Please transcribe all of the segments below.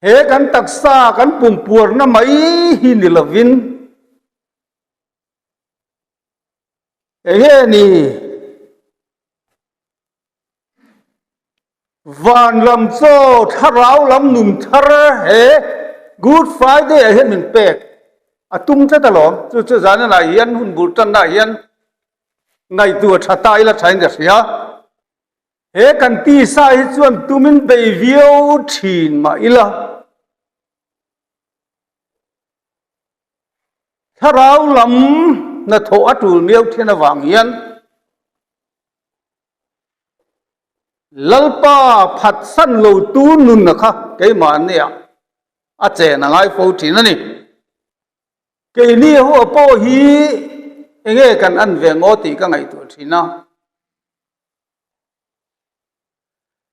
He kan taksa kan pumpuarna mai hi ni lovin enge ni Van lam chaw thlarau lam nun thar he Good Friday ah hian min pek a tum tlat alawm. Chu chu zanah hian hun bul tannaah hian ngaihtuah tha ta ila thain ka hria. He kan tisa hi chuan tumin bei viau thin mah ila. Thlarau lam hnathawh a tul miau thin avang hian Lalpa phatsan lotu nunna kha keimahniah a chen a ngai fo thin a ni. Keini ho pawh hi enge kan an ve ngaw tih ka ngaihtuah thin a.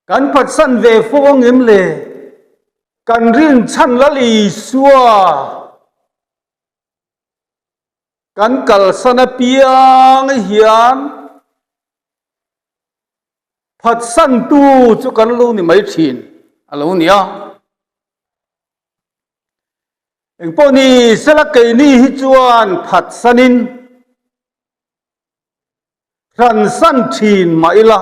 Kan phatsan ve fo angem le? Kan rinchhan Lal Isua kan kalsan apiang hian phatsantu chu kan lo ni mai thin a lo ni a. Engpawh ni sela keini hi chuan phatsanin Hransan thin mah ila,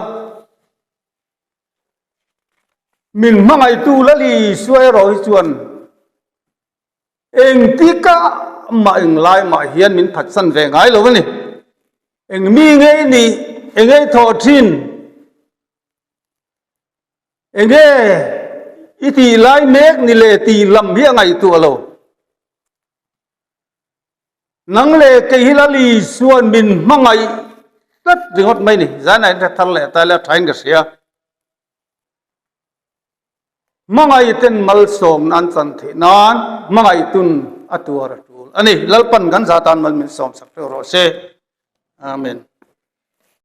min hmangaihtu Lal Isua erawh hi chuan engtikah mah englai mah hian min phatsan ve ngai lo a ni. Eng mi ngei nih, eng ei thawh thin, enge i tih lai mek ni le tih lam hi a ngaihtuah lo. Nang leh kei hi Lal Isua'n min hmangaih tlat ringawt mai ni. Zainah in hre thar leh ta ila thain ka hria. Hmangaihten malsawmna an chan theih nan hmangaihtun a tuar a tul a ni. Lalpan kan zah tan mal min sawmsak teuh rawh se. Amen.